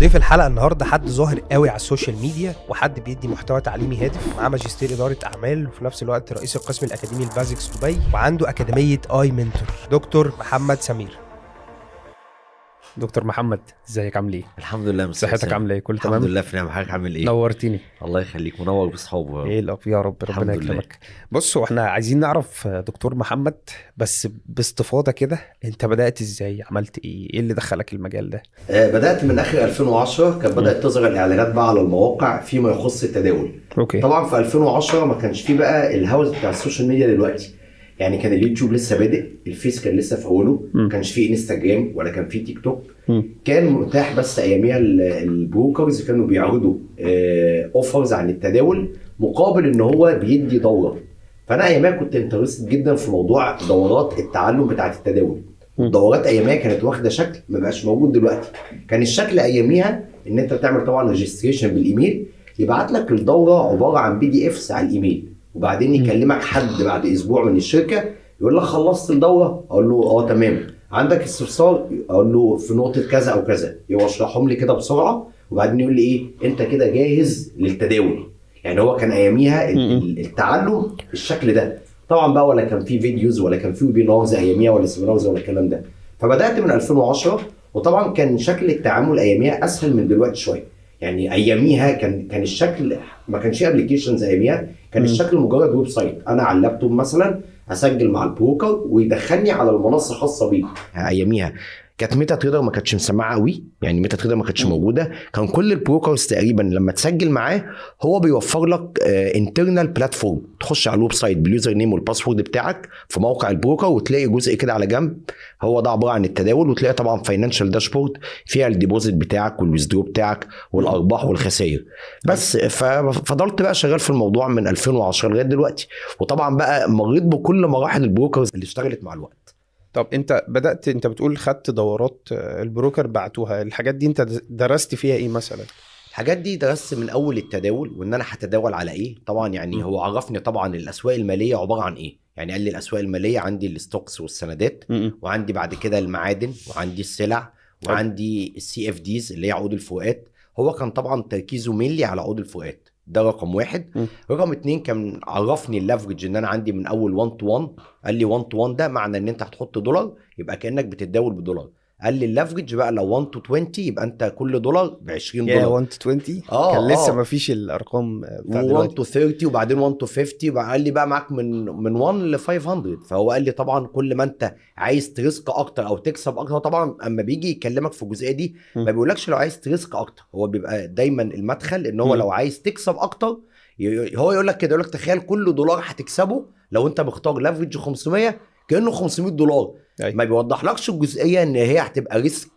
ضيف الحلقة النهارده حد ظاهر قوي على ال social media، وحد بيدي محتوى تعليمي هادف، معاه ماجستير ادارة اعمال، وفي نفس الوقت رئيس القسم الاكاديمي لبازكس دبي، وعنده اكاديمية اي منتور، دكتور محمد سمير. دكتور محمد، ازيك؟ عامل ايه؟ الحمد لله مستر صحتك حسام. عامله ايه؟ كله الحمد تمام؟ لله في نعمه. حضرتك عامل ايه؟ نورتني. الله يخليك، منور باصحابه. ايه الأخبار؟ يا رب ربنا الحمد لله. يكرمك. بص، هو احنا عايزين نعرف دكتور محمد بس باستفاضة كده، انت بدات ازاي؟ عملت ايه؟ ايه اللي دخلك المجال ده؟ بدات من اخر 2010، كانت بدات تظهر الاعلانات بقى على المواقع فيما يخص التداول. طبعا في 2010 ما كانش فيه بقى الهوس بتاع ال social media دلوقتي، يعني كان اليوتيوب لسه بادئ، الفيس كان لسه في اوله، ما كانش فيه انستجرام ولا كان فيه تيك توك. كان متاح بس اياميها ال brokers كانوا بيعرضوا offers عن التداول مقابل ان هو بيدي دوره. فانا اياميها كنت interested جدا في موضوع دورات التعلم بتاعت التداول. الدورات اياميها كانت واخده شكل ما بقاش موجود دلوقتي. كان الشكل اياميها ان انت بتعمل طبعا registration بالايميل، يبعت لك الدورة عبارة عن PDFs على الايميل، وبعدين يكلمك حد بعد اسبوع من الشركة يقول لك خلصت الدوره؟ اقول له اه تمام. عندك استفسار؟ اقول له في نقطة كذا او كذا، يشرحهم لي كده بسرعه، وبعدين يقول لي ايه، انت كده جاهز للتداول. يعني هو كان اياميها التعلم الشكل ده طبعا بقى، ولا كان في videos ولا كان في webinars اياميها ولا seminars ولا الكلام ده. فبدات من 2010، وطبعا كان شكل التعامل اياميها اسهل من دلوقتي شويه. يعني اياميها كان الشكل ما كانش فيه applications اياميها، كان الشكل مجرد website، انا على اللابتوب مثلا اسجل مع ال broker ويدخلني على المنصة الخاصة بيه. اياميها كانت ميتا تريدر ما كانتش مسمعه قوي، يعني ميتا تريدر ما كانتش موجوده. كان كل ال brokers تقريبا لما تسجل معاه هو بيوفر لك internal platform، تخش على ال website بال username وال password بتاعك في موقع ال broker، وتلاقي جزء كده على جنب هو ده عبارة عن التداول، وتلاقي طبعا financial dashboard فيها ال deposit بتاعك وال withdraw بتاعك والارباح والخسائر بس. ففضلت بقى شغال في الموضوع من 2010 لغاية دلوقتي، وطبعا بقى مريت بكل مراحل ال brokers اللي اشتغلت مع الوقت. طب انت بدات، انت بتقول خدت دورات ال broker بعتوها، الحاجات دي انت درست فيها ايه مثلا؟ الحاجات دي درست من اول التداول وان انا هتداول على ايه طبعا. يعني هو عرفني طبعا الاسواق المالية عبارة عن ايه، يعني قال لي الاسواق المالية عندي ال stocks والسندات، وعندي بعد كده المعادن، وعندي السلع، وعندي ال CFDs اللي هي عقود الفروقات. هو كان طبعا تركيزه mainly على عقود الفروقات، ده رقم واحد. رقم اتنين كان عرفني ال leverage، ان انا عندي من اول 1 to 1. قال لي 1 to 1 ده معنى ان انت هتحط دولار يبقى كانك بتتداول بدولار. قال لي ال leverage بقى لو 1 to 20 يبقى انت كل دولار ب 20 يا دولار. 1 to 20؟ اه. كان لسه آه. ما فيش الارقام بتاع و1 دلوقتي. to 30 وبعدين 1 to 50 بقى. قال لي بقى معاك من 1 ل 500. فهو قال لي طبعا كل ما انت عايز ت risk اكتر او تكسب اكتر، هو طبعا اما بيجي يكلمك في الجزئية دي ما بيقولكش لو عايز ت risk اكتر، هو بيبقى دايما المدخل ان هو لو عايز تكسب اكتر، هو يقول لك كده، يقول لك تخيل كل دولار هتكسبه لو انت مختار leverage 500 كانه 500 دولار. ما بيوضحلكش الجزئية ان هي هتبقى risk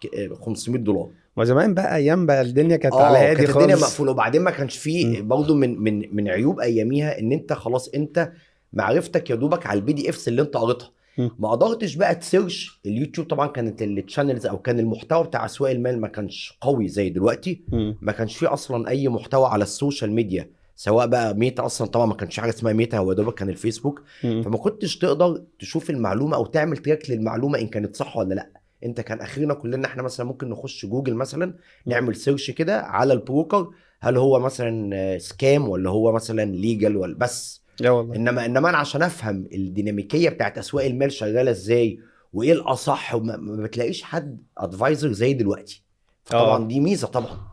500 دولار. ما زمان بقى، ايام بقى الدنيا كانت على هادي كانت الدنيا خالص. مقفوله، وبعدين ما كانش فيه برضه من عيوب اياميها ان انت خلاص انت معرفتك يا دوبك على ال PDFs اللي انت قريتها. ما قدرتش بقى ت search اليوتيوب. طبعا كانت ال channels او كان المحتوى بتاع اسواق المال ما كانش قوي زي دلوقتي. ما كانش فيه اصلا اي محتوى على ال social media، سواء بقى ميتا، اصلا طبعا ما كانش حاجة اسمها ميتا، هو دوبك كان الفيسبوك. فما كنتش تقدر تشوف المعلومة او تعمل track للمعلومة ان كانت صح ولا لا. انت كان اخرنا كلنا احنا مثلا ممكن نخش جوجل مثلا نعمل search كده على ال broker، هل هو مثلا scam ولا هو مثلا legal ولا بس. لا والله. انما انا عشان افهم الديناميكيه بتاعت اسواق المال شغالة ازاي وايه الاصح، ما بتلاقيش حد advisor زي دلوقتي. فطبعا دي ميزة طبعا.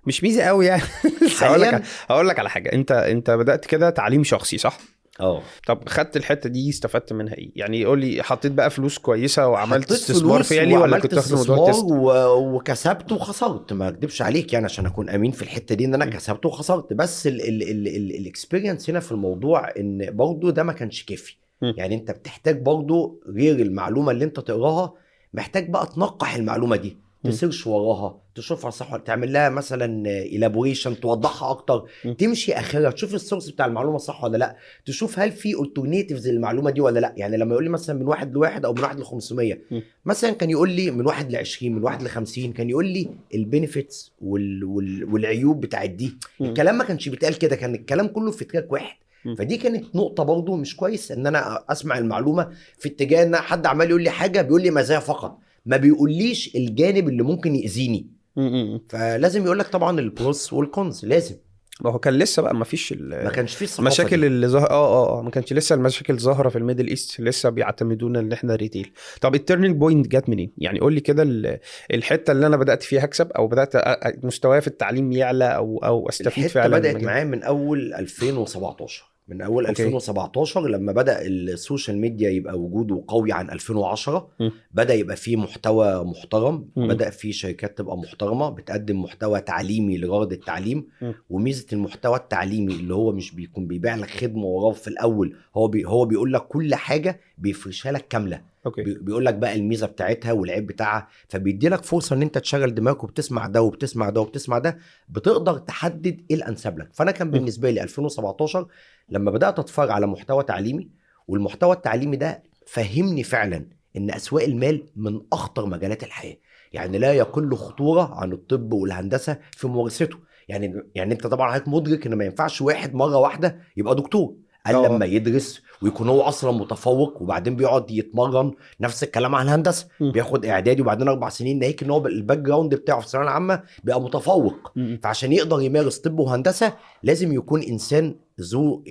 مش ميزة قوي يعني، بس هقول لك حالياً. هقول لك على حاجه، انت بدات كده تعليم شخصي، صح؟ اه. طب خدت الحتة دي استفدت منها ايه؟ يعني قول لي، حطيت بقى فلوس كويسة وعملت حطيت استثمار فلوس فعلي ولا وعملت كنت واخد الموضوع استثمار test؟ وكسبت وخسرت، ما اكدبش عليك يعني عشان اكون امين في الحتة دي ان انا كسبت وخسرت، بس ال experience هنا في الموضوع ان برضو ده ما كانش كافي. يعني انت بتحتاج برضو غير المعلومة اللي انت تقراها، محتاج بقى تنقح المعلومة دي، ت search وراها، تشوفها صح ولا، تعمل لها مثلا elaboration توضحها اكتر، تمشي اخرها، تشوف ال source بتاع المعلومة صح ولا لا، تشوف هل في alternatives للمعلومة دي ولا لا. يعني لما يقول لي مثلا من واحد لواحد او من واحد ل 500، مثلا كان يقول لي من واحد ل 20، من واحد ل 50، كان يقول لي ال benefits والعيوب بتاعت دي. الكلام ما كانش بيتقال كده، كان الكلام كله في track واحد. فدي كانت نقطة برضو مش كويس، ان انا اسمع المعلومة في اتجاه ان حد عمال يقول لي حاجه، بيقول لي مزايا فقط، ما بيقوليش الجانب اللي ممكن يأذيني. فلازم يقول لك طبعا ال pros وال cons لازم. ما هو كان لسه بقى ما فيش ما كانش فيه الثقافة مشاكل دي. اللي ظهر ما كانش لسه المشاكل ظاهره في ال Middle East، لسه بيعتمدونا ان احنا retail. طب ال turning point جت منين؟ يعني قول لي كده الحتة اللي انا بدات فيها اكسب، او بدات مستواي في التعليم يعلى، او استفيد الحتة فعلا. بدات معايا من اول 2017، من اول 2017 لما بدا ال social media يبقى وجوده قوي عن 2010. بدا يبقى فيه محتوى محترم، بدا فيه شركات تبقى محترمه بتقدم محتوى تعليمي لغرض التعليم. وميزه المحتوى التعليمي اللي هو مش بيكون بيبيع لك خدمة وراه في الاول، هو بيقول لك كل حاجة، بيفرشها لك كاملة. بيقول لك بقى الميزة بتاعتها والعيب بتاعها، فبيدي لك فرصة ان انت تشغل دماغك، وبتسمع ده وبتسمع ده وبتسمع ده، بتقدر تحدد ايه الانسب لك. فانا كان بالنسبة لي 2017 لما بدات اتفرج على محتوى تعليمي، والمحتوى التعليمي ده فهمني فعلا ان اسواق المال من اخطر مجالات الحياة، يعني لا يقل خطورة عن الطب والهندسة في ممارسته. يعني انت طبعا حضرتك مدرك ان ما ينفعش واحد مرة واحدة يبقى دكتور، قال لما يدرس ويكون هو اصلا متفوق وبعدين بيقعد يتمرن. نفس الكلام عن الهندسة، بياخد اعدادي وبعدين 4 سنين، ناهيك ان هو ال background بتاعه في الثانوية العامة بيبقى متفوق. فعشان يقدر يمارس طب وهندسة لازم يكون انسان ذو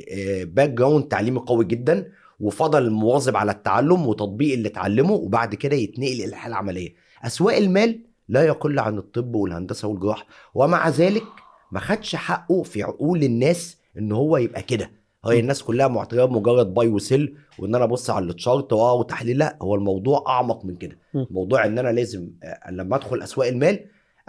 background تعليمي قوي جدا، وفضل مواظب على التعلم وتطبيق اللي اتعلمه، وبعد كده يتنقل الى الحالة العملية. اسواق المال لا يقل عن الطب والهندسة والجراحه، ومع ذلك ما خدش حقه في عقول الناس ان هو يبقى كده. هي الناس كلها معتبره مجرد buy و sell، وان انا ابص على ال chart وتحليل. لا، هو الموضوع اعمق من كده. موضوع ان انا لازم لما ادخل اسواق المال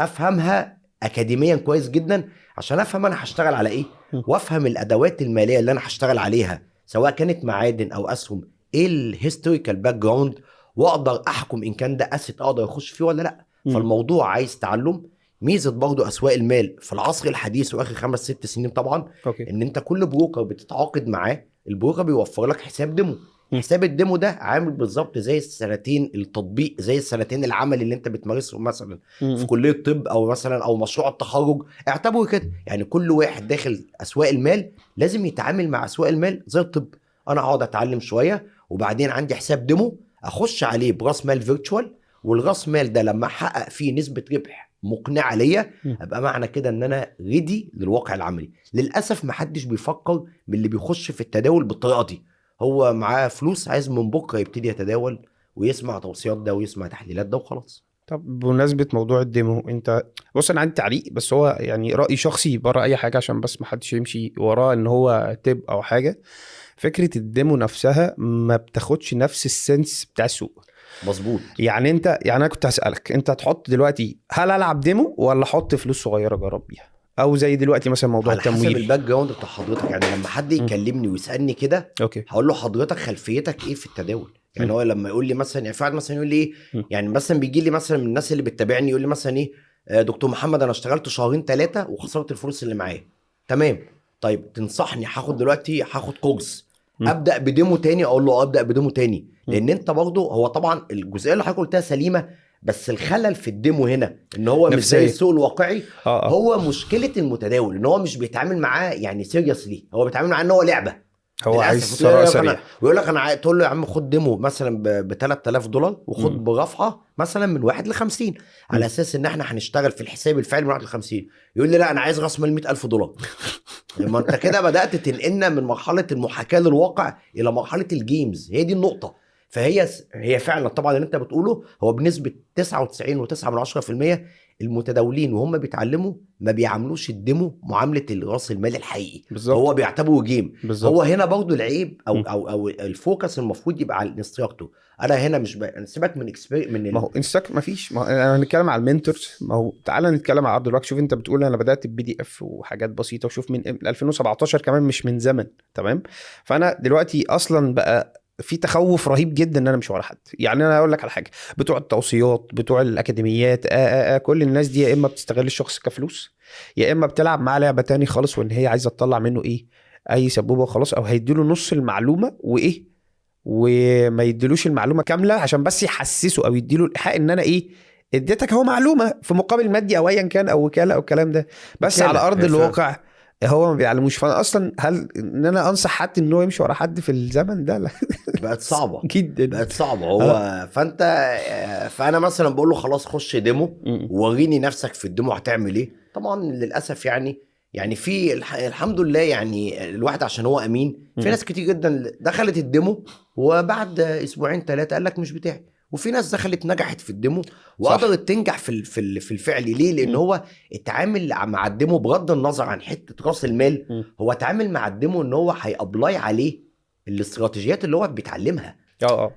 افهمها اكاديميا كويس جدا، عشان افهم انا هشتغل على ايه، وافهم الادوات المالية اللي انا هشتغل عليها سواء كانت معادن او اسهم، ايه ال historical background، واقدر احكم ان كان ده asset اقدر اخش فيه ولا لا. فالموضوع عايز تعلم. ميزة برضو اسواق المال في العصر الحديث واخر 5-6 سنين طبعا، ان انت كل broker بتتعاقد معاه، ال broker بيوفر لك حساب demo. حساب ال demo ده عامل بالظبط زي السنتين التطبيق، زي السنتين العمل اللي انت بتمارسهم مثلا في كليه الطب او مثلا او مشروع التخرج، اعتبره كده. يعني كل واحد داخل اسواق المال لازم يتعامل مع اسواق المال زي الطب. انا اقعد اتعلم شوية، وبعدين عندي حساب demo اخش عليه براس مال virtual، والراس مال ده لما احقق فيه نسبه ربح مقنعة ليا، ابقى معنى كده ان انا ready للواقع العملي. للاسف ما حدش بيفكر من اللي بيخش في التداول بالطريقة دي. هو معاه فلوس عايز من بكره يبتدي يتداول ويسمع توصيات ده ويسمع تحليلات ده وخلاص. طب بمناسبة موضوع ال demo، انت بص انا عندي تعليق بس هو يعني راي شخصي بره اي حاجة، عشان بس ما حدش يمشي وراه ان هو tip او حاجة. فكرة ال demo نفسها ما بتاخدش نفس ال sense بتاع السوق. مظبوط. يعني انت، يعني انا كنت هسالك انت هتحط دلوقتي هل العب demo ولا احط فلوس صغيرة اجرب بيها، او زي دلوقتي مثلا موضوع على حسب التمويل. ال background بتاع حضرتك. يعني لما حد يكلمني ويسالني كده، هقول له حضرتك خلفيتك ايه في التداول؟ يعني هو لما يقول لي مثلا، يعني في واحد مثلا يقول لي ايه، يعني مثلا بيجي لي مثلا من الناس اللي بتتابعني يقول لي مثلا ايه، دكتور محمد انا اشتغلت شهرين 3 وخسرت الفلوس اللي معايا. تمام، طيب تنصحني هاخد دلوقتي هاخد course، ابدا ب demo تاني؟ اقول له ابدا ب demo تاني، لان انت برضه هو طبعا الجزئية اللي حضرتك قلتها سليمة، بس الخلل في ال demo هنا ان هو مش زي نفسية. السوق الواقعي. هو مشكلة المتداول ان هو مش بيتعامل معاه يعني seriously، هو بيتعامل معاه ان هو لعبه. هو للأسف. عايز ثراء سريع. ويقول لك انا تقول له يا عم خد demo مثلا ب $3000 وخد برفعه مثلا من 1 ل 50 على اساس ان احنا هنشتغل في الحساب الفعلي من 1 ل 50. يقول لي لا انا عايز راس مال $100,000. لما انت كده بدات تنقلنا من مرحلة المحاكاة للواقع الى مرحلة ال games، هي دي النقطة. فهي هي فعلا طبعا اللي انت بتقوله هو بنسبة 99.9% المتداولين وهم بيتعلموا ما بيعاملوش ال demo معاملة الراس المال الحقيقي. هو بيعتبره game. هو هنا برضو العيب او او ال focus المفروض يبقى على ال instructor. انا هنا مش سيبك من من ما هو instructor ما فيش. ما هو انا هنتكلم على ال mentors، ما هو تعالى نتكلم على ارض الواقع. شوف انت بتقول انا بدات ب PDF وحاجات بسيطة، وشوف من 2017 كمان مش من زمن، تمام؟ فانا دلوقتي اصلا بقى في تخوف رهيب جدا ان انا مش ورا حد. يعني انا اقول لك على حاجة، بتوع التوصيات، بتوع الاكاديميات، كل الناس دي يا اما بتستغل الشخص كفلوس، يا اما بتلعب معاه لعبه تاني خالص، وان هي عايزه تطلع منه ايه، اي سبوبه وخلاص، او هيديله نص المعلومة وايه، وما يديلوش المعلومة كاملة عشان بس يحسسه او يديله الايحاء ان انا ايه، اديتك اهو معلومة في مقابل مادي او ايا كان، او وكالة او الكلام ده. بس وكالة. على ارض الواقع هو ما بيعلموش. فانا اصلا هل ان انا انصح حد ان هو يمشي ورا حد في الزمن ده؟ لا. بقت صعبة جدا. بقت صعبة. هو فانت، فانا مثلا بقول له خلاص خش demo، وريني نفسك في ال demo هتعمل ايه. طبعا للاسف يعني في الحمد لله، يعني الواحد عشان هو امين، في ناس كتير جدا دخلت ال demo وبعد اسبوعين ثلاثة قال لك مش بتاعي، وفي ناس دخلت نجحت في ال demo وقدرت تنجح في الفعل. ليه؟ لان هو اتعامل مع ال demo بغض النظر عن حتة راس المال، هو اتعامل مع ال demo ان هو هي apply عليه الاستراتيجيات اللي هو بيتعلمها.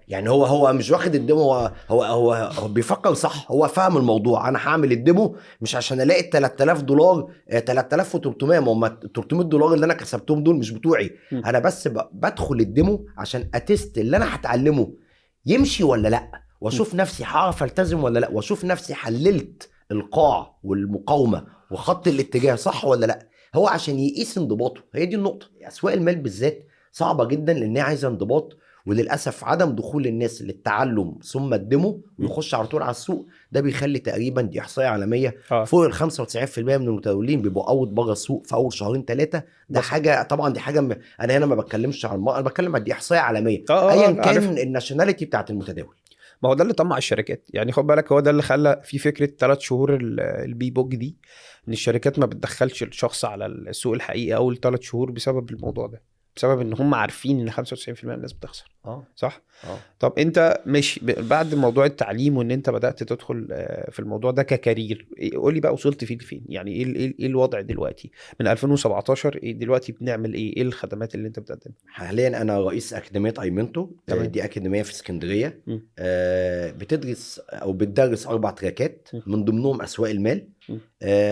يعني هو مش واخد ال demo، هو بيفكر صح، هو فاهم الموضوع. انا هعمل ال demo مش عشان الاقي $3000، 3300، ما هم $300 اللي انا كسبتهم دول مش بتوعي. انا بس بدخل ال demo عشان ا test اللي انا هتعلمه يمشي ولا لا، واشوف نفسي هعرف التزم ولا لا، واشوف نفسي حللت القاع والمقاومة وخط الاتجاه صح ولا لا. هو عشان يقيس انضباطه. هي دي النقطة. اسواق المال بالذات صعبة جدا لانها عايزه انضباط، وللاسف عدم دخول الناس للتعلم ثم ال demo ويخش على طول على السوق، ده بيخلي تقريبا، دي احصائية عالمية، فوق ال 95% من المتداولين بيبقوا out بره السوق في اول شهرين ثلاثة. ده حاجة طبعا، دي حاجة انا هنا ما بتكلمش عن، انا بتكلم عن دي احصائية عالمية، ايا كان ال nationality بتاعت المتداول. ما هو ده اللي طمع الشركات، يعني خد بالك هو ده اللي خلى في فكرة 3 شهور ال playbook دي، ان الشركات ما بتدخلش الشخص على السوق الحقيقي اول 3 شهور بسبب الموضوع ده، بسبب ان هم عارفين ان 95% من الناس بتخسر. صح؟ طب انت ماشي بعد موضوع التعليم وان انت بدأت تدخل في الموضوع ده ك career، قول لي بقى وصلت فيه لفين؟ يعني ايه الوضع دلوقتي من 2017؟ إيه دلوقتي بنعمل ايه؟ ايه الخدمات اللي انت بتقدمها؟ حاليا انا رئيس اكاديمية ايمنتو. دي اكاديمية في اسكندرية، بتدرس او بتدرس 4 تراكات، من ضمنهم اسواق المال.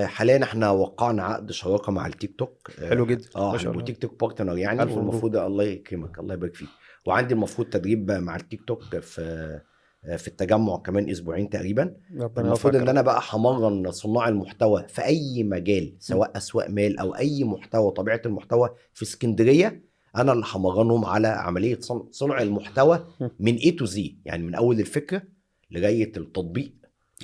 حاليا احنا وقعنا عقد شراكة مع التيك توك. حلو جدا. ما شاء الله. تيك توك partner يعني، والمفروض الله يكرمك الله يبارك فيك. وعندي المفروض تدريب مع التيك توك في التجمع كمان اسبوعين تقريبا. المفروض ان انا بقى همرن صناع المحتوى في اي مجال، سواء اسواق مال او اي محتوى، طبيعة المحتوى في اسكندرية انا اللي همرنهم على عملية صنع المحتوى من A to Z، يعني من اول الفكرة لغاية التطبيق،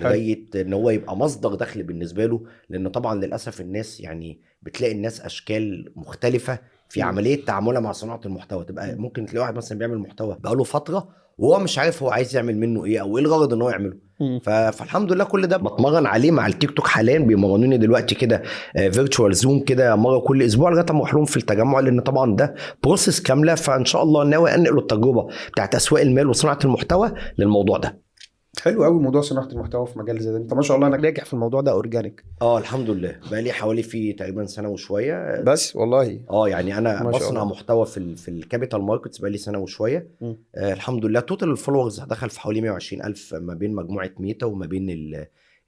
لغاية ان هو يبقى مصدر دخل بالنسبة له. لان طبعا للاسف الناس يعني بتلاقي الناس اشكال مختلفة في عملية تعاملها مع صناعة المحتوى. تبقى ممكن تلاقي واحد مثلا بيعمل محتوى بقاله فترة وهو مش عارف هو عايز يعمل منه ايه او ايه الغرض ان هو يعمله. فالحمد لله كل ده بتمرن عليه مع التيك توك. حاليا بيمرنوني دلوقتي كده virtual Zoom كده مرة كل اسبوع لغاية ما اروح لهم في التجمع، لان طبعا ده process كاملة. فان شاء الله ناوي انقل التجربة بتاعت اسواق المال وصناعة المحتوى للموضوع ده. حلو قوي موضوع صناعة المحتوى في مجال زي ده، انت ما شاء الله انك ناجح في الموضوع ده organic. الحمد لله بقى لي حوالي في تقريبا سنة وشوية بس والله. يعني انا بصنع محتوى في ال capital markets بقى لي سنة وشوية. الحمد لله total ال followers دخل في حوالي 120,000 ما بين مجموعة ميتا وما بين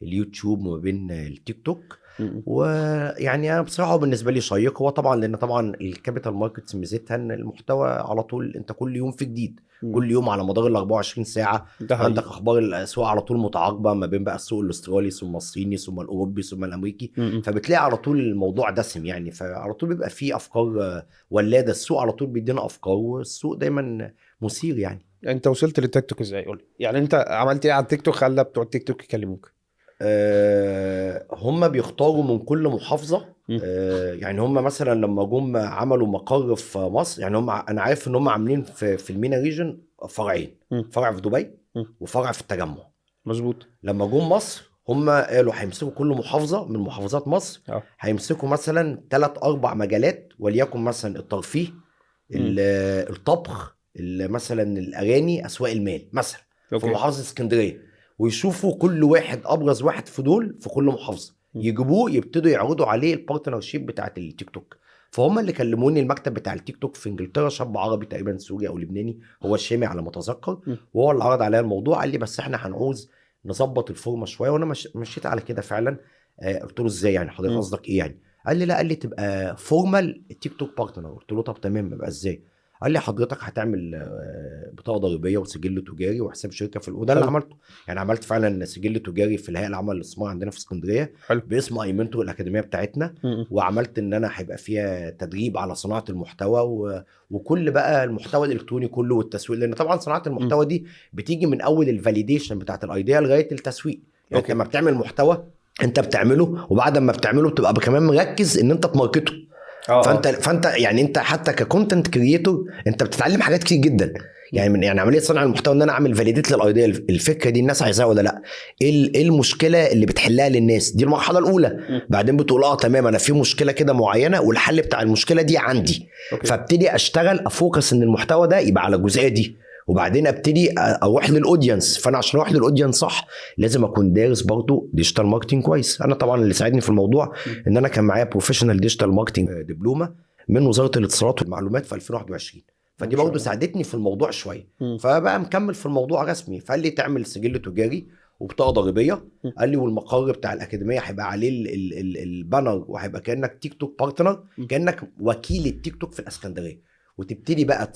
اليوتيوب وما بين التيك توك. ويعني انا بصراحة بالنسبة لي شيق هو طبعا، لان طبعا ال capital markets ميزتها ان المحتوى على طول، انت كل يوم في جديد، كل يوم على مدار ال 24 ساعة عندك اخبار الاسواق على طول متعاقبه ما بين بقى السوق الاسترالي ثم الصيني ثم الاوروبي ثم الامريكي. فبتلاقي على طول الموضوع دسم يعني، فعلى طول بيبقى فيه افكار ولاده، السوق على طول بيدينا افكار والسوق دايما مثير يعني. انت وصلت للتيك توك ازاي؟ قول يعني انت عملت ايه على التيك توك خلى بتوع التيك توك يكلموك؟ هم بيختاروا من كل محافظة. يعني هم مثلا لما جم عملوا مقر في مصر، يعني هم انا عارف ان هم عاملين في ال MENA region فرعين، فرع في دبي وفرع في التجمع. مظبوط. لما جم مصر هم قالوا هيمسكوا كل محافظة من محافظات مصر، هيمسكوا مثلا 3-4 مجالات، وليكن مثلا الترفيه، الطبخ، مثلا الاغاني، اسواق المال مثلا. في محافظة اسكندرية، ويشوفوا كل واحد ابرز واحد في دول في كل محافظة يجيبوه يبتدوا يعرضوا عليه ال partnership بتاعت التيك توك. فهم اللي كلموني المكتب بتاع التيك توك في انجلترا، شاب عربي تقريبا سوري او لبناني، هو الشامي على ما اتذكر، وهو اللي عرض عليا الموضوع. قال لي بس احنا هنعوز نظبط الفورمة شوية، وانا مشيت على كده فعلا. قلت له ازاي يعني حضرتك قصدك ايه يعني؟ قال لي لا، قال لي تبقى formal تيك توك partner. قلت له طب تمام، يبقى ازاي؟ قال لي حضرتك هتعمل بطاقة ضريبية وسجل تجاري وحساب شركة في، وده اللي عملته يعني. عملت فعلا سجل تجاري في الهيئة العامة للاستثمار عندنا في اسكندرية باسم ايمنتو الاكاديمية بتاعتنا. وعملت ان انا هيبقى فيها تدريب على صناعة المحتوى وكل بقى المحتوى الالكتروني كله والتسويق، لان طبعا صناعة المحتوى دي بتيجي من اول ال validation بتاعت ال idea لغاية التسويق. يعني لما بتعمل محتوى انت بتعمله، وبعد ما بتعمله بتبقى كمان مركز ان انت ت market ه. فانت يعني انت حتى ك content creator انت بتتعلم حاجات كتير جدا. يعني من يعني عملية صنع المحتوى ان انا اعمل validate لل idea، الفكرة دي الناس عايزاها ولا لا، ايه المشكلة اللي بتحلها للناس، دي المرحلة الاولى. بعدين بتقول تمام انا في مشكلة كده معينة والحل بتاع المشكلة دي عندي. okay. فابتدي اشتغل ا focus ان المحتوى ده يبقى على الجزئية دي، وبعدين ابتدي اروح لل audience. فانا عشان اروح لل audience صح لازم اكون دارس برضو digital marketing كويس. انا طبعا اللي ساعدني في الموضوع ان انا كان معايا professional digital marketing دبلومه من وزارة الاتصالات والمعلومات في 2021، فدي برضه ساعدتني في الموضوع شوية. فبقى مكمل في الموضوع رسمي. فقال لي تعمل سجل تجاري وبطاقه ضريبية، قال لي والمقر بتاع الاكاديمية هيبقى عليه ال banner، وهيبقى كانك تيك توك partner، كانك وكيل التيك توك في الاسكندرية، وتبتدي بقى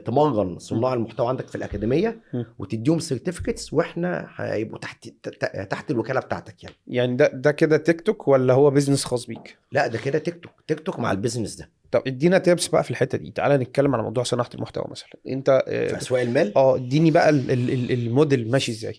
تمرن صناع المحتوى عندك في الاكاديمية وتديهم certificates، واحنا هيبقوا تحت الوكالة بتاعتك. يعني ده كده تيك توك ولا هو business خاص بيك؟ لا ده كده تيك توك، تيك توك مع ال business ده. طب ادينا tips بقى في الحتة دي. تعالى نتكلم على موضوع صناعة المحتوى مثلا. انت في اسواق المال اديني بقى الموديل ماشي ازاي.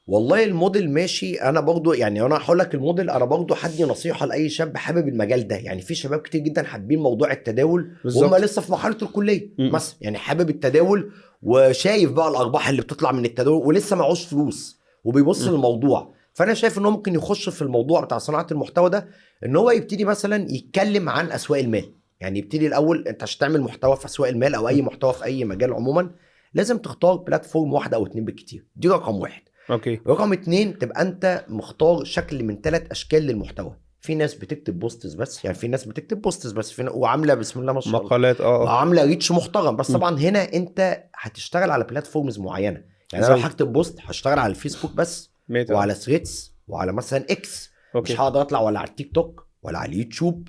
والله الموديل ماشي، انا برضو يعني انا هقول لك الموديل، انا برضو هدي نصيحة لاي شاب حابب المجال ده. يعني في شباب كتير جدا حابين موضوع التداول وهم لسه في مرحلة الكلية مثلا، يعني حابب التداول وشايف بقى الارباح اللي بتطلع من التداول ولسه معهوش فلوس وبيبص للموضوع. فانا شايف ان هو ممكن يخش في الموضوع بتاع صناعة المحتوى ده، ان هو يبتدي مثلا يتكلم عن اسواق المال. يعني يبتدي الاول، انت عشان تعمل محتوى في اسواق المال او اي محتوى في اي مجال عموما لازم تختار platform واحدة او اتنين بالكتير، دي رقم واحد. okay. رقم اتنين، تبقى انت مختار شكل من 3 اشكال للمحتوى. في ناس بتكتب posts بس، يعني في ناس بتكتب posts بس، في وعامله بسم الله ما شاء الله مقالات وعامله reach محترم، بس طبعا هنا انت هتشتغل على platforms معينة. يعني انا لو هكتب post هشتغل على الفيسبوك بس وعلى ثريدز وعلى مثلا اكس. okay. مش هقدر اطلع ولا على التيك توك ولا على اليوتيوب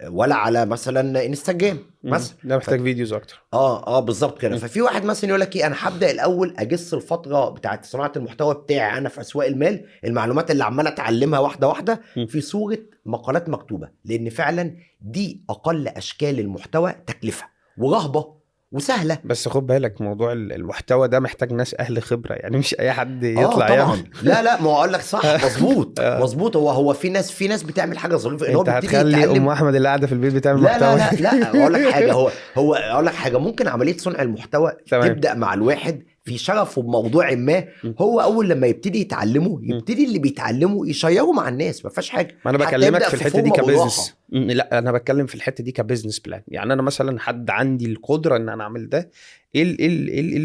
ولا على مثلا انستجرام مثلا، ده محتاج videos اكتر. بالظبط كده. ففي واحد مثلا يقول لك ايه، انا هبدا الاول اجس الفترة بتاعت صناعة المحتوى بتاعي انا في اسواق المال، المعلومات اللي عمال اتعلمها واحدة واحدة في صوره مقالات مكتوبة، لان فعلا دي اقل اشكال المحتوى تكلفة ورهبة وسهلة. بس خد بالك موضوع المحتوى ده محتاج ناس اهل خبره، يعني مش اي حد يطلع طبعا يعمل. لا ما هو اقول لك صح، مظبوط مظبوط. هو في ناس بتعمل حاجة ظريفة ان هو بيبتدي يتعلم. ام احمد اللي قاعدة في البيت بتعمل محتوى؟ لا اقول لك حاجة، هو اقول لك حاجة، ممكن عملية صنع المحتوى تبدا مع الواحد في شغفه بموضوع ما، هو اول لما يبتدي يتعلمه يبتدي اللي بيتعلمه يشيره مع الناس، ما فيهاش حاجة. ما انا بكلمك في الحتة دي ك business. لا انا بتكلم في الحتة دي ك business plan. يعني انا مثلا حد عندي القدرة ان انا اعمل ده، ايه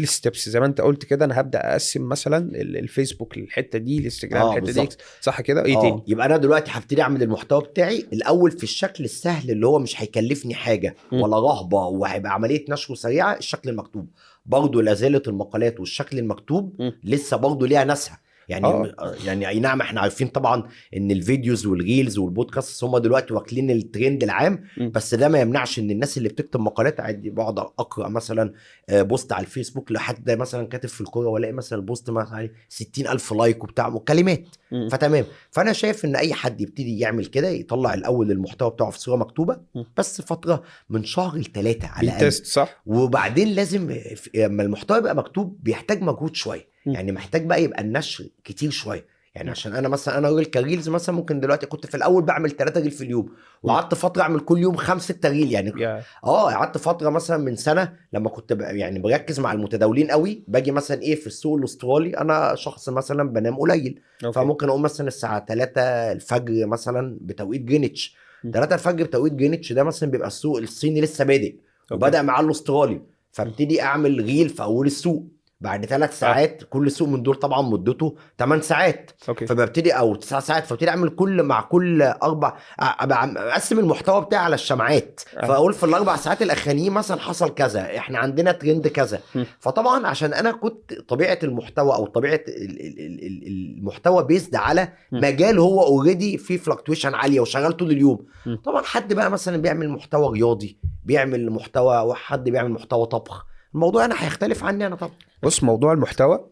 ال steps زي ما انت قلت كده؟ انا هبدا اقسم مثلا الفيسبوك للحتة دي، الانستجرام الحتة دي، صح كده؟ ايه تاني؟ يبقى انا دلوقتي هبتدي اعمل المحتوى بتاعي الاول في الشكل السهل اللي هو مش هيكلفني حاجة ولا رهبة، وهيبقى عملية نشره سريعة، الشكل المكتوب. برضه لازالت المقالات والشكل المكتوب لسه برضه ليها ناسها. يعني يعني اي نعم احنا عارفين طبعا ان ال videos وال reels وال podcast هم دلوقتي واكلين الترند العام، بس ده ما يمنعش ان الناس اللي بتكتب مقالات عادي. بقعد اقرا مثلا post على الفيسبوك لحد مثلا كاتب في الكورة، والاقي مثلا ال post مثلا 60,000 like وبتاع وكلمات، فتمام. فانا شايف ان اي حد يبتدي يعمل كده، يطلع الاول المحتوى بتاعه في صوره مكتوبة بس فترة من شهر ل3 على الاقل، صح. وبعدين لازم لما المحتوى يبقى مكتوب بيحتاج مجهود شوية، يعني محتاج بقى يبقى النشر كتير شوية. يعني عشان انا مثلا انا راجل ك reels مثلا، ممكن دلوقتي كنت في الاول بعمل 3 reel في اليوم، وقعدت فترة اعمل كل يوم 5-6 reel يعني. قعدت فترة مثلا من سنة لما كنت يعني بركز مع المتداولين قوي، باجي مثلا ايه في السوق الاسترالي، انا شخص مثلا بنام قليل، فممكن اقوم مثلا الساعة 3 الفجر مثلا بتوقيت جرينتش. 3 الفجر بتوقيت جرينتش ده مثلا بيبقى السوق الصيني لسه بادئ وبدا مع الاسترالي، فابتدي اعمل reel في اول السوق. بعد 3 ساعات كل سوق من دول طبعا مدته 8 ساعات، فببتدي او 9 ساعات، فببتدي اعمل كل مع كل 4، اقسم المحتوى بتاعي على الشمعات. فاقول في ال4 ساعات الاخرانيين مثلا حصل كذا، احنا عندنا ترند كذا. فطبعا عشان انا كنت طبيعة المحتوى او طبيعة المحتوى based على مجال هو already فيه fluctuation عالية وشغال طول اليوم. طبعا حد بقى مثلا بيعمل محتوى رياضي، بيعمل محتوى، وحد بيعمل محتوى طبخ، الموضوع انا هيختلف عني انا طبعا. بص، موضوع المحتوى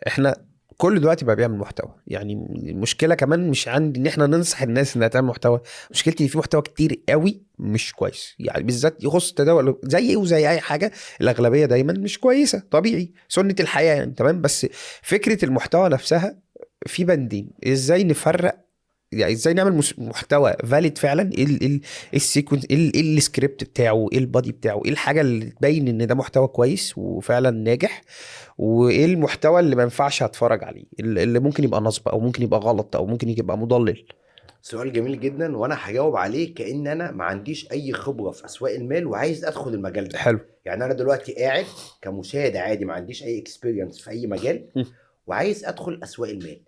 احنا كل دلوقتي بقى بيعمل محتوى. يعني المشكلة كمان مش عندي ان احنا ننصح الناس انها تعمل محتوى، مشكلتي ان في محتوى كتير قوي مش كويس، يعني بالذات يخص التداول زي وزي اي حاجة، الاغلبية دايما مش كويسة، طبيعي، سنة الحياة يعني، تمام. بس فكرة المحتوى نفسها في بندين، ازاي نفرق يعني ازاي نعمل محتوى valid فعلا؟ ايه ال ايه ال sequence؟ ايه السكريبت بتاعه؟ ايه ال body بتاعه؟ ايه الحاجة اللي تبين ان ده محتوى كويس وفعلا ناجح؟ وايه المحتوى اللي ما ينفعش اتفرج عليه، اللي ممكن يبقى نصب او ممكن يبقى غلط او ممكن يبقى مضلل؟ سؤال جميل جدا، وانا هجاوب عليه كأن انا ما عنديش اي خبره في اسواق المال وعايز ادخل المجال ده. حلو. يعني انا دلوقتي قاعد كمشاهد عادي، ما عنديش اي experience في اي مجال وعايز ادخل اسواق المال.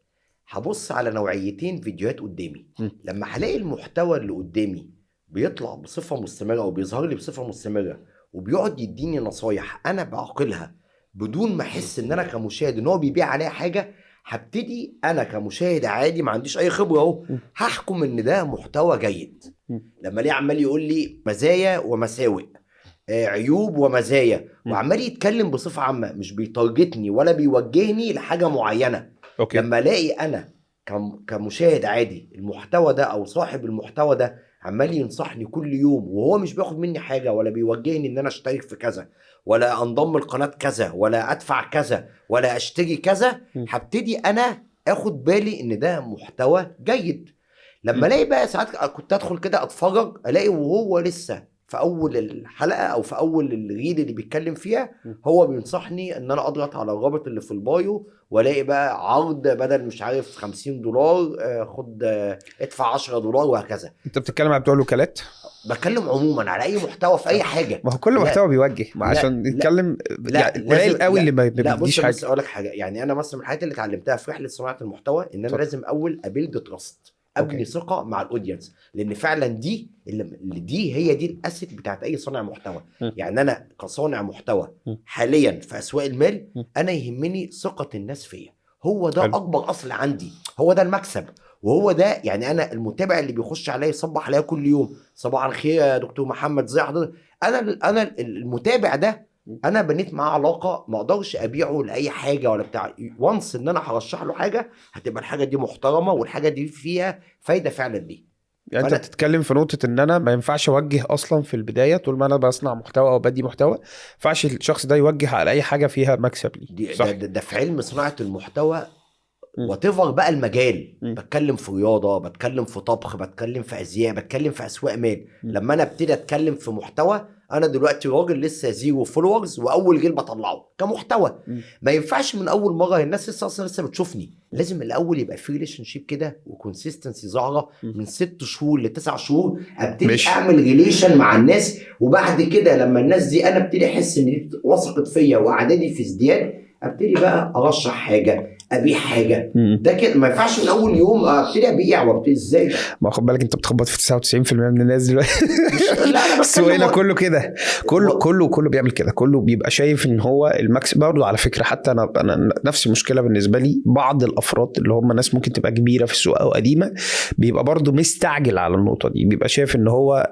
هبص على نوعيتين فيديوهات قدامي. لما هلاقي المحتوى اللي قدامي بيطلع بصفة مستمرة او بيظهر لي بصفة مستمرة وبيقعد يديني نصايح انا بعقلها بدون ما احس ان انا كمشاهد ان هو بيبيع عليا حاجة، هبتدي انا كمشاهد عادي ما عنديش اي خبره اهو هحكم ان ده محتوى جيد. لما ليه عمال يقول لي مزايا ومساوئ، عيوب ومزايا، وعمال يتكلم بصفة عامة، مش بي target ني ولا بيوجهني لحاجة معينة. okay. لما الاقي انا كمشاهد عادي المحتوى ده او صاحب المحتوى ده عمال ينصحني كل يوم وهو مش بياخد مني حاجة ولا بيوجهني ان انا اشترك في كذا ولا انضم لقناه كذا ولا ادفع كذا ولا اشتري كذا، هبتدي انا اخد بالي ان ده محتوى جيد. لما الاقي بقى ساعات كنت ادخل كده اتفرج الاقي وهو لسه في اول الحلقة او في اول ال reel اللي بيتكلم فيها هو بينصحني ان انا اضغط على الرابط اللي في ال bio والاقي بقى عرض بدل مش عارف $50 خد ادفع $10 وهكذا. انت بتتكلم على بتوع الوكالات؟ بتكلم عموما على اي محتوى في اي حاجة. ما هو كل محتوى بيوجه، ما عشان نتكلم يعني قليل قوي اللي ما بيديش حاجة. بص اقول لك حاجة، يعني انا مثلا من الحاجات اللي اتعلمتها في رحله صناعة المحتوى ان انا لازم اول ا build trust، ابني ثقة مع ال audience، لان فعلا دي اللي دي هي دي ال asset بتاعت اي صانع محتوى. يعني انا كصانع محتوى حاليا في اسواق المال انا يهمني ثقة الناس فيا، هو ده اكبر اصل عندي، هو ده المكسب، وهو ده يعني انا المتابع اللي بيخش عليا يصبح عليا كل يوم صباح الخير يا دكتور محمد ازي حضرتك، انا المتابع ده انا بنيت معاه علاقة ما اقدرش ابيعه لاي حاجة ولا بتاع. once ان انا هرشح له حاجة هتبقى الحاجة دي محترمه والحاجة دي فيها فايده فعلا ليه. يعني انت بتتكلم في نقطة ان انا ما ينفعش اوجه اصلا في البداية طول ما انا بصنع محتوى او بدي محتوى، ما ينفعش الشخص ده يوجه على اي حاجة فيها مكسب ليه. صح؟ ده في علم صناعة المحتوى whatever بقى المجال. بتكلم في رياضة، بتكلم في طبخ، بتكلم في ازياء، بتكلم في اسواق مال. لما انا ابتدي اتكلم في محتوى، انا دلوقتي راجل لسه zero followers واول reel بطلعه كمحتوى، ما ينفعش من اول مرة الناس لسه اصلا لسه بتشوفني، لازم الاول يبقى في relationship كده و consistency ظاهره من 6 شهور ل9 شهور، ابتدي اعمل relation مع الناس، وبعد كده لما الناس دي انا ابتدي احس ان دي وثقت فيا واعدادي في ازدياد، ابتدي بقى ارشح حاجة، ابيع حاجة. ده كده ما ينفعش من اول يوم ابتدي ابيع وابتدي ازاي. ما خد بالك انت بتخبط في 99% من الناس دلوقتي. السوق هنا كله كده، كله كله كله بيعمل كده، كله بيبقى شايف ان هو المكسب. برضه على فكرة حتى انا نفس المشكلة بالنسبة لي، بعض الافراد اللي هم ناس ممكن تبقى كبيرة في السوق او قديمة بيبقى برضه مستعجل على النقطة دي، بيبقى شايف ان هو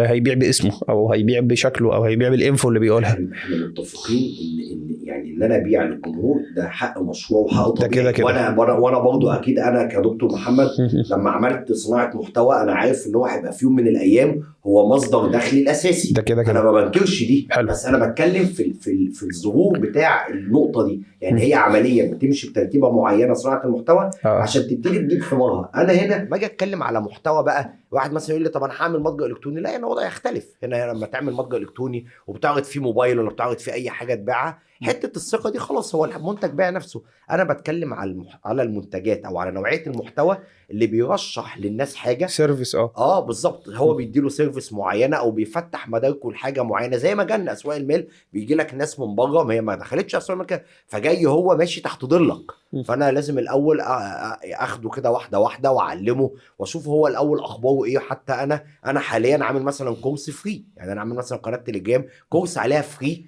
هيبيع باسمه او هيبيع بشكله او هيبيع بال info اللي بيقولها. احنا متفقين ان يعني ان انا ابيع للجمهور ده حق مشروع وحق طبيعي كده كده. وانا برضه اكيد انا كدكتور محمد لما عملت صناعة محتوى انا عارف ان هو هيبقى في يوم من الايام هو مصدر دخلي الاساسي، ده كده كده انا ما بنكرش دي. حلو. بس انا بتكلم في الظهور بتاع النقطة دي، يعني هي عملية بتمشي بترتيبه معينة صناعة المحتوى عشان تبتدي تجيب ثمارها. انا هنا ما اجي اتكلم على محتوى بقى، واحد مثلا يقول لي طب انا هعمل متجر الكتروني، لا هنا الوضع يختلف. هنا لما تعمل متجر الكتروني وبتعرض فيه موبايل ولا بتعرض فيه اي حاجة تبيعها، حتة الثقة دي خلاص هو المنتج باع نفسه. انا بتكلم على المنتجات او على نوعية المحتوى اللي بيرشح للناس حاجة service. بالظبط، هو بيديله service معينة او بيفتح مداركه لحاجة معينة، زي ما جالنا اسواق المال بيجي لك ناس من بره ما هي ما دخلتش اسواق المال، فجاي هو ماشي تحت ظلك، فانا لازم الاول اخده كده واحدة واحدة واعلمه واشوف هو الاول اخباره ايه. حتى انا حاليا عامل مثلا course free، يعني انا عامل مثلا قناة تليجرام course عليها free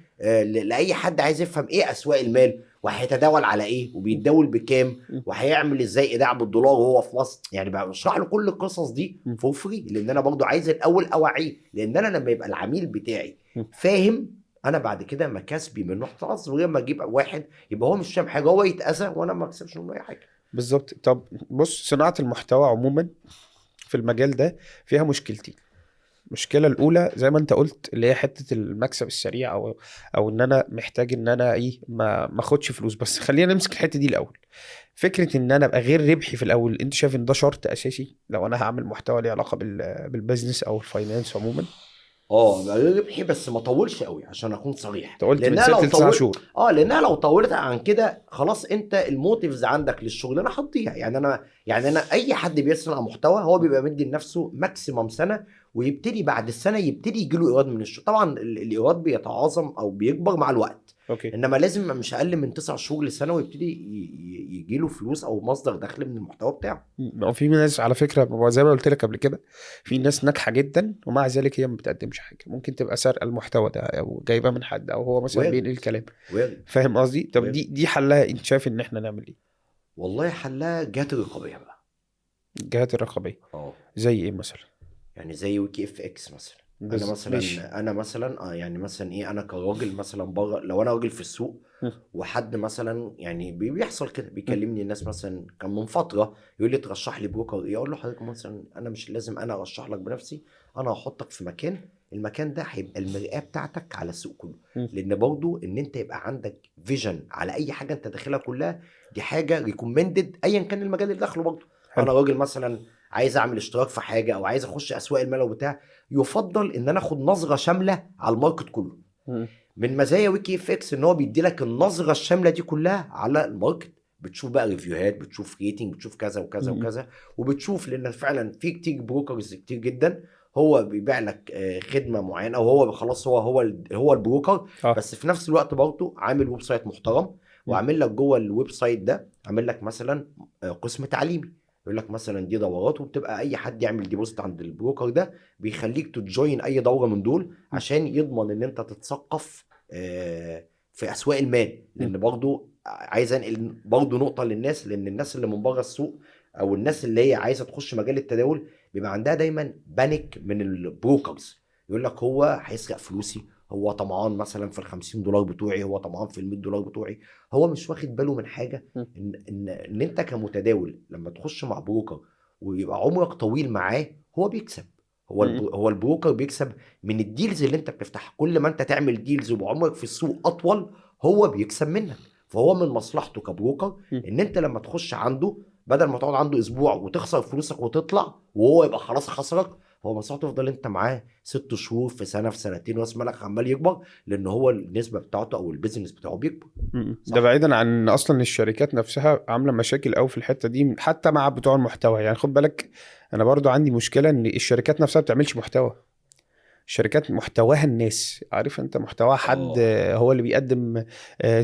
لاي حد عايز يفهم ايه اسواق المال وهيتداول على ايه وبيتداول بكام وهيعمل ازاي ايداع بالدولار وهو في مصر، يعني بشرح له كل القصص دي for free، لان انا برضو عايز الاول اوعيه، لان انا لما يبقى العميل بتاعي فاهم انا بعد كده مكاسبي منه هتتعظم، غير ما اجيب واحد يبقى هو مش فاهم حاجة هو يتاذى وانا ما اكسبش منه اي حاجة. بالظبط. طب بص، صناعة المحتوى عموما في المجال ده فيها مشكلتين. المشكلة الاولى زي ما انت قلت اللي هي حتة المكسب السريع، او ان انا محتاج ان انا ايه ما اخدش فلوس. بس خلينا نمسك الحتة دي الاول. فكرة ان انا ابقى غير ربحي في الاول، انت شايف ان ده شرط اساسي لو انا هعمل محتوى ليه علاقة بال business او ال finance عموما؟ اه غير ربحي، بس ما طولش قوي عشان اكون صريح. انت قلت من لانها لو 6 ل 9 طول شهور. اه لانها لو طولت عن كده خلاص انت ال motives عندك للشغلانه هتضيع. يعني انا اي حد بيصنع محتوى هو بيبقى مدي لنفسه maximum سنه، ويبتدي بعد السنة يبتدي يجي له ايراد من الشغل. طبعا الايراد بيتعاظم او بيكبر مع الوقت، انما لازم مش اقل من 9 شهور لسنه ويبتدي يجي له فلوس او مصدر دخل من المحتوى بتاعه. ما هو في ناس على فكره، زي ما قلت لك قبل كده، في ناس ناجحة جدا ومع ذلك هي ما بتقدمش حاجه. ممكن تبقى سارقه المحتوى ده او جايباه من حد، او هو مثلا وارد. بينقل الكلام. وارد. فاهم قصدي؟ طب وارد. دي حلها انت شايف ان احنا نعمل ايه؟ والله حلها جهات الرقابية بقى. الجهات الرقابيه؟ اه. زي ايه مثلا؟ يعني زي WikiFX مثلا. انا مثلا انا مثلا يعني مثلا ايه، انا كراجل مثلا بره، لو انا راجل في السوق وحد مثلا يعني بيحصل كده، بيكلمني الناس مثلا كان من فترة يقول لي ترشح لي broker ايه؟ اقول له حضرتك مثلا انا مش لازم انا ارشح لك بنفسي، انا هحطك في مكان، المكان ده هيبقى المرآة بتاعتك على السوق كله. لان برضو ان انت يبقى عندك vision على اي حاجة انت داخلها كلها، دي حاجة recommended ايا كان المجال اللي داخله برضو. انا راجل مثلا عايز اعمل اشتراك في حاجة او عايز اخش اسواق المال وبتاع، يفضل ان انا اخد نظره شاملة على ال market كله. من مزايا WikiFX ان هو بيدي لك النظرة الشاملة دي كلها على ال market، بتشوف بقى review هات، بتشوف rating، بتشوف كذا وكذا وكذا، وبتشوف لان فعلا في كتير brokers كتير جدا هو بيبيع لك خدمة معينة او هو خلاص هو ال broker، بس في نفس الوقت برضه عامل website محترم، وعامل لك جوه ال website ده عامل لك مثلا قسم تعليمي، يقول لك مثلا دي دورات، وبتبقى اي حد يعمل deposit عند ال broker ده بيخليك ت join اي دوره من دول عشان يضمن ان انت تتثقف في اسواق المال. لان برضو عايز انقل برضو نقطة للناس، لان الناس اللي من بره السوق او الناس اللي هي عايزه تخش مجال التداول بيبقى عندها دايما panic من ال brokers، يقول لك هو هيسرق فلوسي، هو طمعان مثلا في ال 50 دولار بتوعي، هو طمعان في ال 100 دولار بتوعي. هو مش واخد باله من حاجه، ان انت كمتداول لما تخش مع broker ويبقى عمرك طويل معاه هو بيكسب، هو هو ال broker بيكسب من ال deals اللي انت بتفتحها. كل ما انت تعمل deals ويبقى عمرك في السوق اطول هو بيكسب منك، فهو من مصلحته ك broker ان انت لما تخش عنده بدل ما تقعد عنده اسبوع وتخسر فلوسك وتطلع وهو يبقى خلاص خسرك، هو مصلحته تفضل انت معاه 6 شهور، في سنه، في سنتين، راس مالك عمال يكبر، لان هو النسبة بتاعته او ال business بتاعه بيكبر. صح. ده بعيدا عن ان اصلا الشركات نفسها عامله مشاكل قوي في الحتة دي حتى مع بتوع المحتوى. يعني خد بالك، انا برضو عندي مشكلة ان الشركات نفسها ما بتعملش محتوى. الشركات محتواها الناس، عارف انت محتواها حد هو اللي بيقدم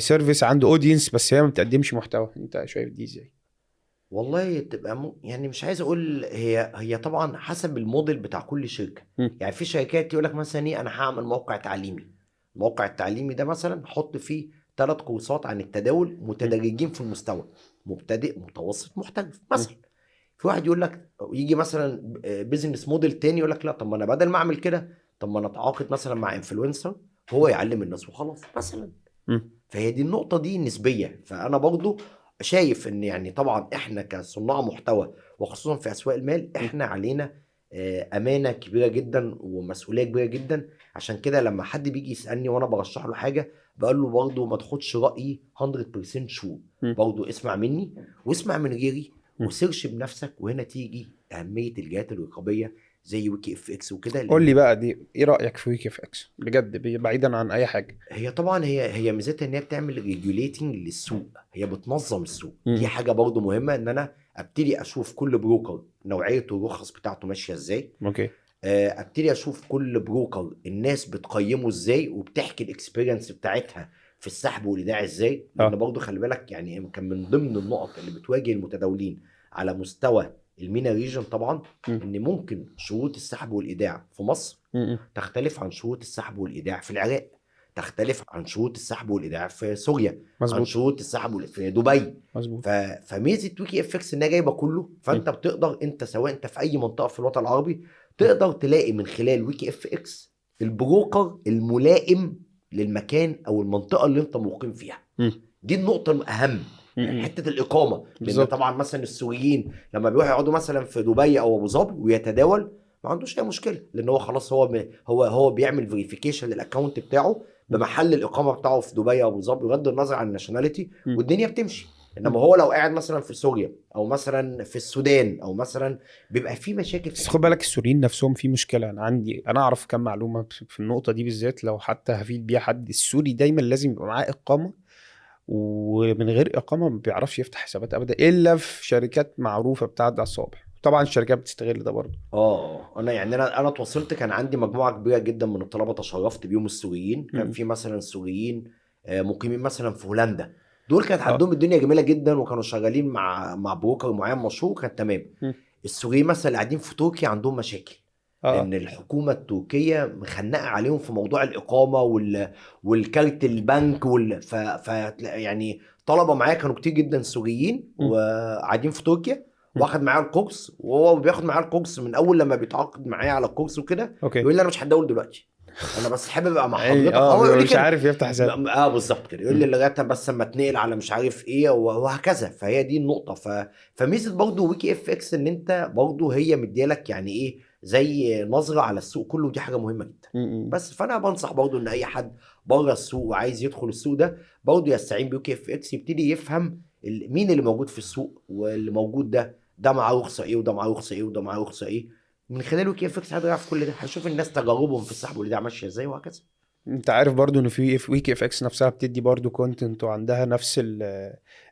service، عنده audience، بس هي ما بتقدمش محتوى. انت شايف دي ازاي؟ والله تبقى يعني مش عايز اقول، هي طبعا حسب الموديل بتاع كل شركه. يعني في شركات يقول لك مثلا ايه، انا هعمل موقع تعليمي، الموقع التعليمي ده مثلا حط فيه 3 كورسات عن التداول متدرجين في المستوى، مبتدئ، متوسط، محترف مثلا. في واحد يقول لك يجي مثلا business model تاني يقول لك لا، طب ما انا بدل ما اعمل كده، طب ما انا اتعاقد مثلا مع influencer هو يعلم الناس وخلاص مثلا. فهي دي النقطة دي نسبية. فأنا برضو شايف إن يعني طبعا إحنا كصناع محتوى وخصوصا في أسواق المال إحنا علينا أمانة كبيرة جدا ومسؤولية كبيرة جدا. عشان كده لما حد بيجي يسألني وأنا برشح له حاجة بقول له برضو ما تاخدش رأيي 100% sure، برضو اسمع مني واسمع من غيري و search بنفسك. وهنا تيجي أهمية الجهات الرقابية زي WikiFX وكده. قول لي بقى دي ايه رايك في WikiFX بجد، بعيدا عن اي حاجه؟ هي طبعا هي ميزتها ان هي بتعمل regulating للسوق، هي بتنظم السوق. دي حاجة برضو مهمه، ان انا ابتدي اشوف كل broker نوعية الرخص بتاعته ماشية ازاي. ابتدي اشوف كل broker الناس بتقيمه ازاي وبتحكي ال experience بتاعتها في السحب والايداع ازاي، لان برضو خلي بالك يعني كان من ضمن النقط اللي بتواجه المتداولين على مستوى ال MENA region طبعا ان ممكن شروط السحب والايداع في مصر تختلف عن شروط السحب والايداع في العراق، تختلف عن شروط السحب والايداع في سوريا، عن شروط السحب في دبي. فميزه WikiFX انها جايبه كله، فانت بتقدر انت سواء انت في اي منطقة في الوطن العربي تقدر تلاقي من خلال WikiFX ال broker الملائم للمكان او المنطقة اللي انت مقيم فيها. دي النقطة الاهم، حتة الاقامه، لان طبعا مثلا السوريين لما بيروحوا يقعدوا مثلا في دبي او ابو ظبي ويتداول ما عندوش اي مشكله، لان هو خلاص هو بيعمل verification لل account بتاعه بمحل الاقامة بتاعه في دبي او ابو ظبي، بغض النظر عن ال nationality، والدنيا بتمشي. انما هو لو قاعد مثلا في سوريا او مثلا في السودان او مثلا، بيبقى في مشاكل. بس خد بالك، السوريين نفسهم في مشكله. انا عندي، انا اعرف كم معلومة في النقطة دي بالذات، لو حتى هفيد بيها حد. السوري دايما لازم يبقى معاه اقامه، ومن غير اقامه ما بيعرفش يفتح حسابات ابدا، الا في شركات معروفة بتاعت على الصوابع. طبعا الشركات بتستغل ده برضه. اه، انا يعني انا اتوصلت، كان عندي مجموعة كبيرة جدا من الطلبة تشرفت بيهم، السوريين. كان في مثلا سوريين مقيمين مثلا في هولندا، دول كانت عندهم الدنيا جميلة جدا، وكانوا شغالين مع broker معين مشهور، كان تمام. السوريين مثلا اللي قاعدين في تركيا عندهم مشاكل، لان الحكومة التركية مخنقه عليهم في موضوع الاقامة والكارت البنك يعني طلبه معايا كانوا كتير جدا سوريين وقاعدين في تركيا، واخد معايا الكورس، وهو بياخد معايا الكورس من اول لما بيتعاقد معايا على الكورس وكده يقول لي انا مش هتداول دلوقتي، انا بس حابب ابقى مع حضرتك. هو يقول لي مش كده. عارف يفتح حساب. اه بالظبط كده، يقول لي لغاية بس اما اتنقل على مش عارف ايه وهكذا. فهي دي النقطه. فميزه برضه WikiFX ان انت برضه هي مديالك يعني ايه زي نظره على السوق كله، ودي حاجة مهمة جدا. بس فانا بنصح برضه ان اي حد بره السوق وعايز يدخل السوق ده برضه يستعين ب WikiFX، يبتدي يفهم مين اللي موجود في السوق، واللي موجود ده معاه رخصه ايه، وده معاه رخصه ايه، وده معاه رخصه ايه. من خلال WikiFX هيعرف كل ده، هيشوف الناس تجاربهم في السحب والايداع ماشية ازاي وهكذا. انت عارف برضو ان في WikiFX نفسها بتدي برضو content، وعندها نفس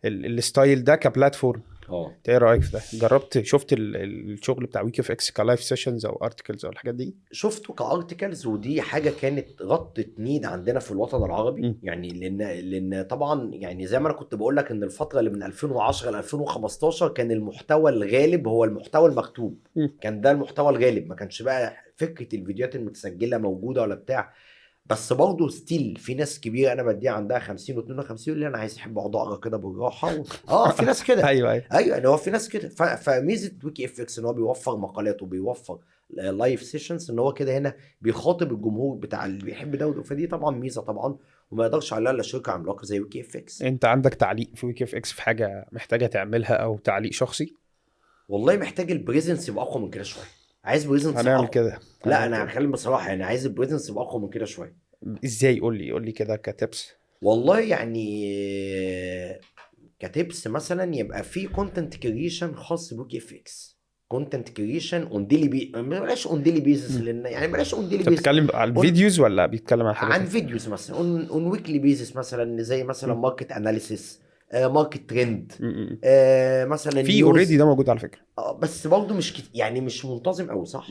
ال style ده ك platform. انت ايه رايك في ده؟ جربت شفت الشغل بتاع WikiFX ك live sessions او articles او الحاجات دي؟ شفته ك articles، ودي حاجة كانت غطت need عندنا في الوطن العربي. يعني لان طبعا يعني زي ما انا كنت بقول لك ان الفترة اللي من 2010 ل 2015 كان المحتوى الغالب هو المحتوى المكتوب. كان ده المحتوى الغالب، ما كانش بقى فكرة الفيديوهات المتسجله موجودة ولا بتاع. بس برضه still في ناس كبيرة انا بديها عندها 50 و52 يقول لي انا عايز احب اقعد اقرا كده بالراحة في ناس كده. ايوه، يعني هو في ناس كده. فميزه WikiFX ان هو بيوفر مقالات وبيوفر live sessions، ان هو كده هنا بيخاطب الجمهور بتاع اللي بيحب ده وده. فدي طبعا ميزة طبعا، وما يقدرش عليها الا شركة عملاقة زي WikiFX. انت عندك تعليق في WikiFX، في حاجة محتاجه تعملها او تعليق شخصي؟ والله محتاج ال presence يبقى اقوى من كده شويه، عايز presence هنعمل اقوى. كده. لا، هنعمل انا كده. هتكلم بصراحه، يعني عايز ال presence يبقى اقوى من كده شويه. ازاي؟ قول لي، قول لي كده ك tips. والله يعني ك tips مثلا يبقى في content creation خاص ب WikiFX، content creation on daily بلاش on daily basis، لان يعني بلاش on daily انت basis. بتتكلم على ال videos ولا بيتكلم عن حاجة عن تانية؟ videos مثلا on weekly basis مثلا، زي مثلا market analysis، market trend، مثلا في news. already ده موجود على فكره. بس برضه مش يعني مش منتظم قوي، صح؟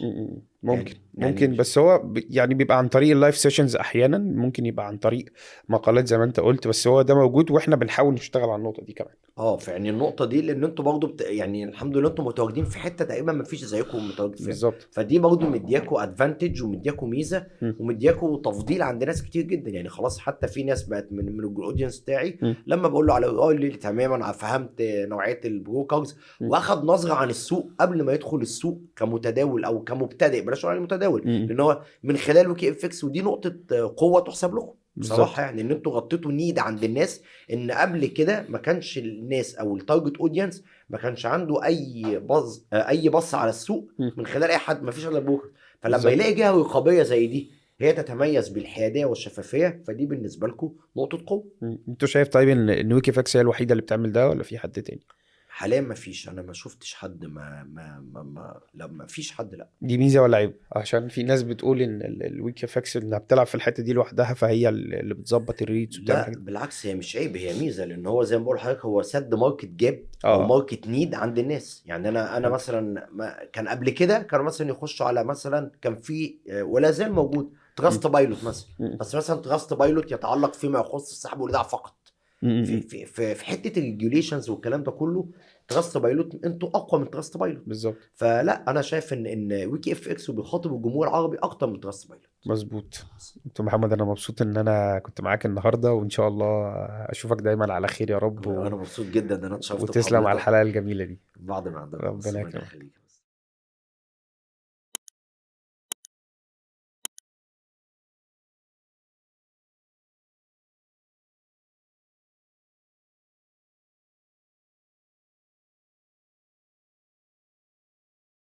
ممكن. يعني ممكن، بس هو يعني بيبقى عن طريق ال live sessions، احيانا ممكن يبقى عن طريق مقالات زي ما انت قلت، بس هو ده موجود واحنا بنحاول نشتغل على النقطة دي كمان. فيعني النقطة دي لان انتوا برضه يعني الحمد لله انتوا متواجدين في حتة تقريبا ما فيش زيكم متواجد فيها. فدي برضه مدياكوا advantage ومدياكوا ميزة ومدياكوا تفضيل عند ناس كتير جدا. يعني خلاص حتى في ناس بقت من ال audience بتاعي لما بقول له على يقول لي تمام انا فهمت نوعية ال brokers، واخد نظره عن السوق قبل ما يدخل السوق كمتداول او كمبتدئ، بلاش نقول عليه متداول، لان هو من خلال WikiFX، ودي نقطة قوة تحسب لكم بصراحه، يعني ان انتوا غطيتوا need عند الناس، ان قبل كده ما كانش الناس او ال target audience ما كانش عنده اي بص اي بص على السوق من خلال اي حد، ما فيش الا broker. فلما يلاقي جهة رقابية زي دي هي تتميز بالحياديه والشفافيه، فدي بالنسبة لكم نقطة قوه. انت شايف طيب ان WikiFX هي الوحيدة اللي بتعمل ده ولا في حد تاني؟ حاليا ما فيش، انا ما شفتش حد، ما لا، ما فيش حد، لا. دي ميزة ولا عيب؟ عشان في ناس بتقول ان ال WikiFX انها بتلعب في الحتة دي لوحدها، فهي اللي بتظبط ال rates وبتعمل لا، حاجات. بالعكس، هي مش عيب، هي ميزه، لان هو زي ما بقول لحضرتك هو سد market gap او market need عند الناس. يعني انا مثلا ما كان قبل كده كانوا مثلا يخشوا على مثلا كان في ولا زال موجود Trustpilot مثلا، بس مثلا Trustpilot يتعلق فيما يخص السحب والايداع فقط. في حتة ال regulations والكلام ده كله Trustpilot انتوا اقوى من Trustpilot. فلا، انا شايف ان WikiFX وبيخاطب الجمهور العربي اكتر من Trustpilot. مظبوط. دكتور محمد، انا مبسوط ان انا كنت معاك النهارده، وان شاء الله اشوفك دايما على خير يا رب انا مبسوط جدا ان انا اتشرفت وتسلم على بحضرتك. الحلقة الجميلة دي. بعض من عندنا. ربنا ربنا يكرمك. يخليك.